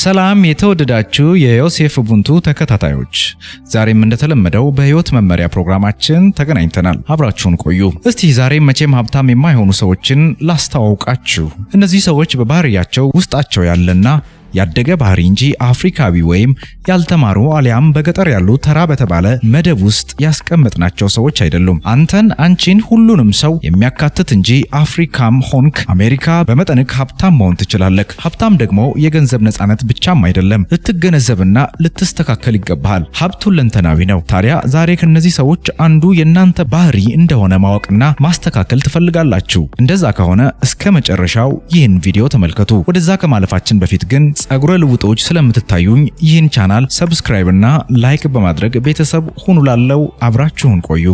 ሰላም የተወደዳችሁ የዮሴፍ ኡቡንቱ ተከታታዮች፣ ዛሬም እንደተለመደው በህይወት መመሪያ ፕሮግራማችን ተገናኝተናል። አብራችሁን ቆዩ። እስቲ ዛሬ መቼም ሀብታም የማይሆኑ ሰዎችን ላስተዋውቃችሁ። እነዚህ ሰዎች በባህሪያቸው ውስጣቸው ያለና ያደገ ባህሪ እንጂ አፍሪካዊ ወይም ያልተማሩ አሊያም በገጠር ያሉ ተራ በተባለ መደብ ውስጥ ያስቀመጥናቸው ሰዎች አይደሉም። አንተን፣ አንቺን፣ ሁሉንም ሰው የሚያካትት እንጂ አፍሪካም ሆንክ አሜሪካ በመጠንክ ሀብታም መሆን ትችላለህ። ሀብታም ደግሞ የገንዘብ ነጻነት ብቻም አይደለም፣ ልትገነዘብና ልትስተካከል ይገባሃል። ሀብት ሁለንተናዊ ነው። ታዲያ ዛሬ ከነዚህ ሰዎች አንዱ የእናንተ ባህሪ እንደሆነ ማወቅና ማስተካከል ትፈልጋላችሁ። እንደዛ ከሆነ እስከ መጨረሻው ይህን ቪዲዮ ተመልከቱ። ወደዛ ከማለፋችን በፊት ግን ጸጉረ ልውጦች ስለምትታዩኝ ይህን ቻናል subscribe እና like በማድረግ ቤተሰብ ሁኑ። ላለው አብራችሁን ቆዩ።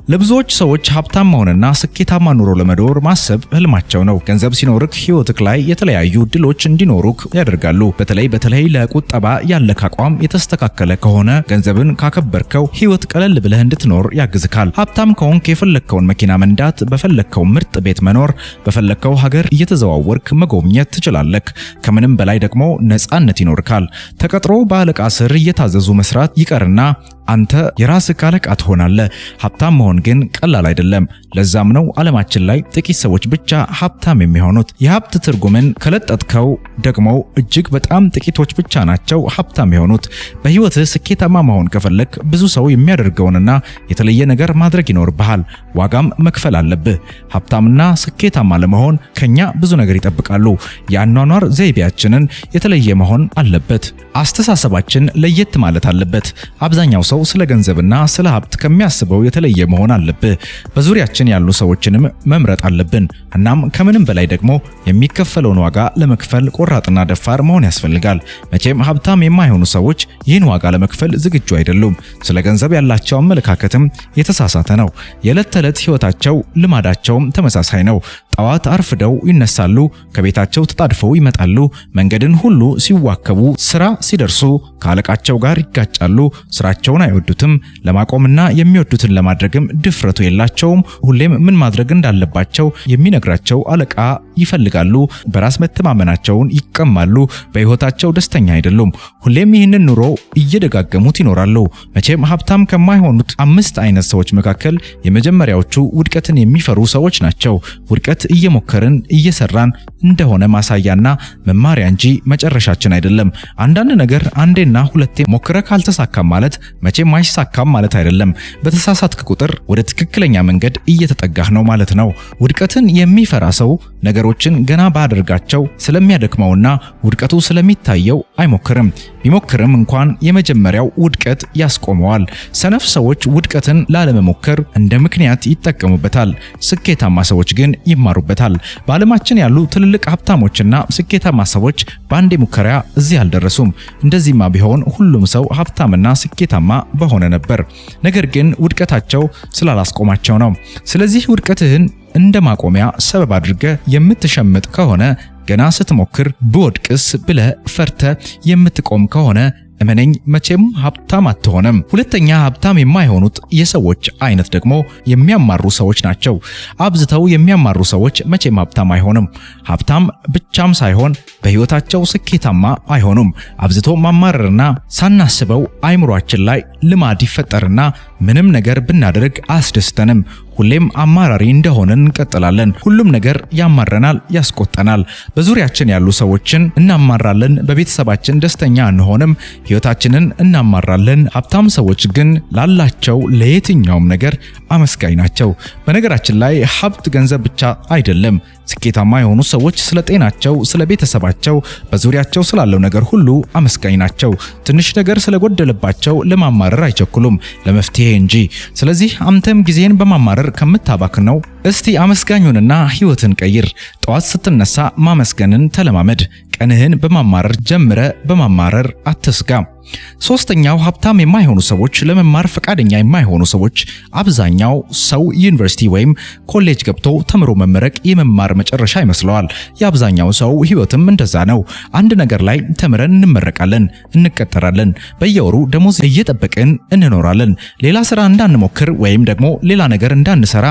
ለብዙዎች ሰዎች ሀብታም መሆንና ስኬታማ ኑሮ ለመኖር ማሰብ ህልማቸው ነው። ገንዘብ ሲኖርክ ህይወትክ ላይ የተለያዩ ድሎች እንዲኖሩክ ያደርጋሉ። በተለይ በተለይ ለቁጠባ ያለክ አቋም የተስተካከለ ከሆነ፣ ገንዘብን ካከበርከው ህይወት ቀለል ብለህ እንድትኖር ያግዝካል። ሀብታም ከሆንክ የፈለግከውን መኪና መንዳት፣ በፈለግከው ምርጥ ቤት መኖር፣ በፈለግከው ሀገር እየተዘዋወርክ መጎብኘት ትችላለክ። ከምንም በላይ ደግሞ ነጻነት ይኖርካል። ተቀጥሮ በአለቃ ስር እየታዘዙ መስራት ይቀርና አንተ የራስህ አለቃ ትሆናለህ። ሀብታም መሆን ግን ቀላል አይደለም። ለዛም ነው ዓለማችን ላይ ጥቂት ሰዎች ብቻ ሀብታም የሚሆኑት። የሀብት ትርጉምን ከለጠጥከው ደግሞ እጅግ በጣም ጥቂቶች ብቻ ናቸው ሀብታም የሆኑት። በህይወትህ ስኬታማ መሆን ከፈለክ ብዙ ሰው የሚያደርገውንና የተለየ ነገር ማድረግ ይኖርብሃል። ዋጋም መክፈል አለብህ። ሀብታምና ስኬታማ ለመሆን ከኛ ብዙ ነገር ይጠብቃሉ። የአኗኗር ዘይቤያችንን የተለየ መሆን አለበት። አስተሳሰባችን ለየት ማለት አለበት። አብዛኛው ሰው ስለ ገንዘብና ስለ ሀብት ከሚያስበው የተለየ መሆን አለብህ። በዙሪያችን ያሉ ሰዎችንም መምረጥ አለብን። እናም ከምንም በላይ ደግሞ የሚከፈለውን ዋጋ ለመክፈል ቆራጥና ደፋር መሆን ያስፈልጋል። መቼም ሀብታም የማይሆኑ ሰዎች ይህን ዋጋ ለመክፈል ዝግጁ አይደሉም። ስለ ገንዘብ ያላቸው አመለካከትም የተሳሳተ ነው። የዕለት ተዕለት ህይወታቸው ልማዳቸውም ተመሳሳይ ነው። ጠዋት አርፍደው ይነሳሉ፣ ከቤታቸው ተጣድፈው ይመጣሉ። መንገድን ሁሉ ሲዋከቡ ስራ ሲደርሱ ከአለቃቸው ጋር ይጋጫሉ። ስራቸውን አይወዱትም። ለማቆምና የሚወዱትን ለማድረግም ድፍረቱ የላቸውም። ሁሌም ምን ማድረግ እንዳለባቸው የሚነግራቸው አለቃ ይፈልጋሉ። በራስ መተማመናቸውን ይቀማሉ። በህይወታቸው ደስተኛ አይደሉም። ሁሌም ይህንን ኑሮ እየደጋገሙት ይኖራሉ። መቼም ሀብታም ከማይሆኑት አምስት አይነት ሰዎች መካከል የመጀመሪያዎቹ ውድቀትን የሚፈሩ ሰዎች ናቸው። ውድቀት እየሞከርን እየሰራን እንደሆነ ማሳያና መማሪያ እንጂ መጨረሻችን አይደለም። አንዳንድ ነገር አንዴና ሁለቴ ሞክረ ካልተሳካም ማለት መቼም አይሳካም ማለት አይደለም። በተሳሳትክ ቁጥር ወደ ትክክለኛ መንገድ እየተጠጋህ ነው ማለት ነው። ውድቀትን የሚፈራ ሰው ነገሮችን ገና ባደርጋቸው ስለሚያደክመውና ውድቀቱ ስለሚታየው አይሞክርም። ቢሞክርም እንኳን የመጀመሪያው ውድቀት ያስቆመዋል። ሰነፍ ሰዎች ውድቀትን ላለመሞከር እንደ ምክንያት ይጠቀሙበታል። ስኬታማ ሰዎች ግን ይማሩበታል። በዓለማችን ያሉ ትልልቅ ሀብታሞችና ስኬታማ ሰዎች በአንዴ ሙከራ እዚህ አልደረሱም። እንደዚህማ ቢሆን ሁሉም ሰው ሀብታምና ስኬታማ በሆነ ነበር። ነገር ግን ውድቀታቸው ስላላስቆማቸው ነው። ስለዚህ ውድቀትህን እንደ ማቆሚያ ሰበብ አድርገህ የምትሸምጥ ከሆነ፣ ገና ስትሞክር ብወድቅስ ብለህ ፈርተህ የምትቆም ከሆነ እመነኝ መቼም ሀብታም አትሆንም። ሁለተኛ ሀብታም የማይሆኑት የሰዎች አይነት ደግሞ የሚያማሩ ሰዎች ናቸው። አብዝተው የሚያማሩ ሰዎች መቼም ሀብታም አይሆንም። ሀብታም ብቻም ሳይሆን በህይወታቸው ስኬታማ አይሆኑም። አብዝቶ ማማረርና ሳናስበው አይምሯችን ላይ ልማድ ይፈጠርና ምንም ነገር ብናደርግ አያስደስተንም። ሁሌም አማራሪ እንደሆነን እንቀጥላለን። ሁሉም ነገር ያማረናል፣ ያስቆጠናል። በዙሪያችን ያሉ ሰዎችን እናማራለን። በቤተሰባችን ደስተኛ አንሆንም። ህይወታችንን እናማራለን። ሀብታም ሰዎች ግን ላላቸው ለየትኛውም ነገር አመስጋኝ ናቸው። በነገራችን ላይ ሀብት ገንዘብ ብቻ አይደለም። ስኬታማ የሆኑ ሰዎች ስለ ጤናቸው፣ ስለ ቤተሰባቸው፣ በዙሪያቸው ስላለው ነገር ሁሉ አመስጋኝ ናቸው። ትንሽ ነገር ስለጎደለባቸው ለማማረር አይቸኩሉም፣ ለመፍትሄ እንጂ። ስለዚህ አንተም ጊዜን በማማረር ከምታባክነው እስቲ አመስጋኙንና ህይወትን ቀይር። ጠዋት ስትነሳ ማመስገንን ተለማመድ። ቀንህን በማማረር ጀምረ በማማረር አትስጋ። ሶስተኛው ሀብታም የማይሆኑ ሰዎች ለመማር ፈቃደኛ የማይሆኑ ሰዎች። አብዛኛው ሰው ዩኒቨርሲቲ ወይም ኮሌጅ ገብቶ ተምሮ መመረቅ የመማር መጨረሻ ይመስለዋል። የአብዛኛው ሰው ህይወትም እንደዛ ነው። አንድ ነገር ላይ ተምረን እንመረቃለን፣ እንቀጠራለን፣ በየወሩ ደሞዝ እየጠበቅን እንኖራለን። ሌላ ስራ እንዳንሞክር ወይም ደግሞ ሌላ ነገር እንዳንሰራ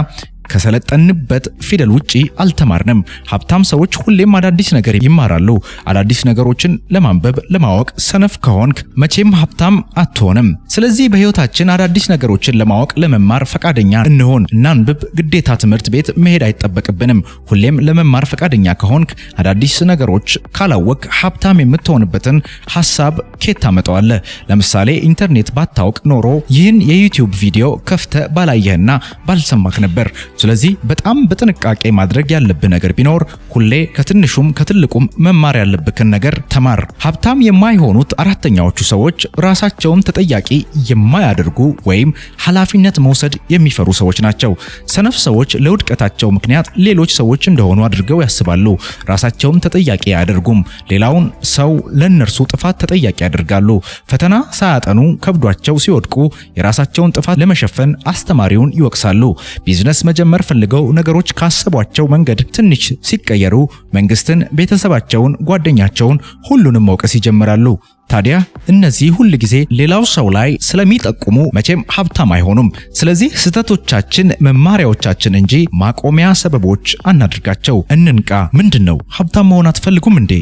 ከሰለጠንበት ፊደል ውጪ አልተማርንም። ሀብታም ሰዎች ሁሌም አዳዲስ ነገር ይማራሉ። አዳዲስ ነገሮችን ለማንበብ ለማወቅ ሰነፍ ከሆንክ መቼም ሀብታም አትሆንም። ስለዚህ በህይወታችን አዳዲስ ነገሮችን ለማወቅ ለመማር ፈቃደኛ እንሆን፣ እናንብብ። ግዴታ ትምህርት ቤት መሄድ አይጠበቅብንም። ሁሌም ለመማር ፈቃደኛ ከሆንክ፣ አዳዲስ ነገሮች ካላወቅ ሀብታም የምትሆንበትን ሀሳብ ኬት ታመጣዋለህ? ለምሳሌ ኢንተርኔት ባታውቅ ኖሮ ይህን የ YouTube ቪዲዮ ከፍተህ ባላየህና ባልሰማህ ነበር። ስለዚህ በጣም በጥንቃቄ ማድረግ ያለብህ ነገር ቢኖር ሁሌ ከትንሹም ከትልቁም መማር ያለብህን ነገር ተማር። ሀብታም የማይሆኑት አራተኛዎቹ ሰዎች ራሳቸውን ተጠያቂ የማያደርጉ ወይም ኃላፊነት መውሰድ የሚፈሩ ሰዎች ናቸው። ሰነፍ ሰዎች ለውድቀታቸው ምክንያት ሌሎች ሰዎች እንደሆኑ አድርገው ያስባሉ። ራሳቸውን ተጠያቂ አያደርጉም። ሌላውን ሰው ለእነርሱ ጥፋት ተጠያቂ ያደርጋሉ። ፈተና ሳያጠኑ ከብዷቸው ሲወድቁ የራሳቸውን ጥፋት ለመሸፈን አስተማሪውን ይወቅሳሉ። ቢዝነስ መጀመር ፈልገው ነገሮች ካሰቧቸው መንገድ ትንሽ ሲቀየሩ መንግስትን፣ ቤተሰባቸውን፣ ጓደኛቸውን ሁሉንም መውቀስ ይጀምራሉ። ታዲያ እነዚህ ሁል ጊዜ ሌላው ሰው ላይ ስለሚጠቁሙ መቼም ሀብታም አይሆኑም። ስለዚህ ስህተቶቻችን መማሪያዎቻችን እንጂ ማቆሚያ ሰበቦች አናድርጋቸው። እንንቃ። ምንድን ነው ሀብታም መሆን አትፈልጉም እንዴ?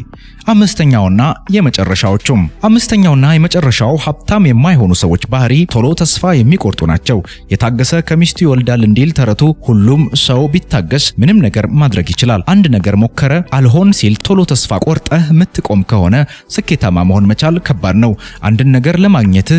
አምስተኛውና የመጨረሻው ሀብታም የማይሆኑ ሰዎች ባህሪ ቶሎ ተስፋ የሚቆርጡ ናቸው። የታገሰ ከሚስቱ ይወልዳል እንዲል ተረቱ፣ ሁሉም ሰው ቢታገስ ምንም ነገር ማድረግ ይችላል። አንድ ነገር ሞከረ አልሆን ሲል ቶሎ ተስፋ ቆርጠህ የምትቆም ከሆነ ስኬታማ መሆን መቻል ከባድ ነው። አንድን ነገር ለማግኘት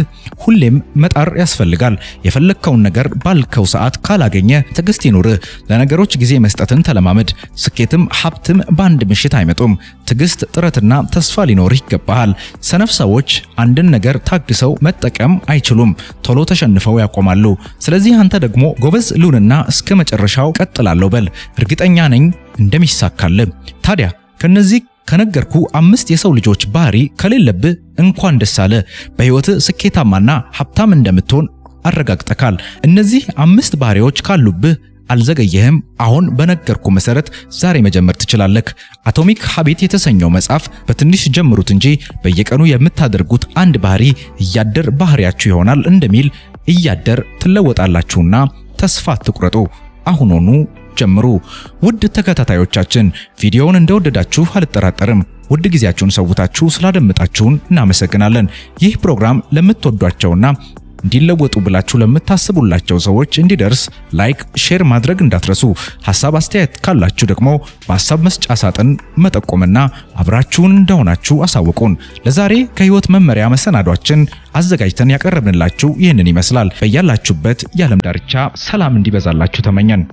ሁሌም መጣር ያስፈልጋል። የፈለግከውን ነገር ባልከው ሰዓት ካላገኘ ትዕግስት ይኑርህ። ለነገሮች ጊዜ መስጠትን ተለማመድ። ስኬትም ሀብትም በአንድ ምሽት አይመጡም። ትዕግስት፣ ጥረትና ተስፋ ሊኖርህ ይገባሃል። ሰነፍ ሰዎች አንድን ነገር ታግሰው መጠቀም አይችሉም። ቶሎ ተሸንፈው ያቆማሉ። ስለዚህ አንተ ደግሞ ጎበዝ ልሁንና እስከ መጨረሻው ቀጥላለሁ በል። እርግጠኛ ነኝ እንደሚሳካልህ። ታዲያ ከነዚህ ከነገርኩ አምስት የሰው ልጆች ባህሪ ከሌለብህ እንኳን ደስ አለ። በህይወትህ ስኬታማና ሀብታም እንደምትሆን አረጋግጠካል። እነዚህ አምስት ባህሪዎች ካሉብህ አልዘገየህም። አሁን በነገርኩ መሰረት ዛሬ መጀመር ትችላለህ። Atomic Habit የተሰኘው መጽሐፍ በትንሽ ጀምሩት እንጂ በየቀኑ የምታደርጉት አንድ ባህሪ እያደር ባህሪያችሁ ይሆናል እንደሚል እያደር ትለወጣላችሁና ተስፋ አትቁረጡ። አሁኑኑ ጀምሩ። ውድ ተከታታዮቻችን፣ ቪዲዮውን እንደወደዳችሁ አልጠራጠርም። ውድ ጊዜያችሁን ሰውታችሁ ስላደመጣችሁን እናመሰግናለን። ይህ ፕሮግራም ለምትወዷቸውና እንዲለወጡ ብላችሁ ለምታስቡላቸው ሰዎች እንዲደርስ like፣ share ማድረግ እንዳትረሱ። ሐሳብ አስተያየት ካላችሁ ደግሞ በሐሳብ መስጫ ሳጥን መጠቆምና አብራችሁን እንደሆናችሁ አሳውቁን። ለዛሬ ከህይወት መመሪያ መሰናዷችን አዘጋጅተን ያቀረብንላችሁ ይህንን ይመስላል። በያላችሁበት የዓለም ዳርቻ ሰላም እንዲበዛላችሁ ተመኘን።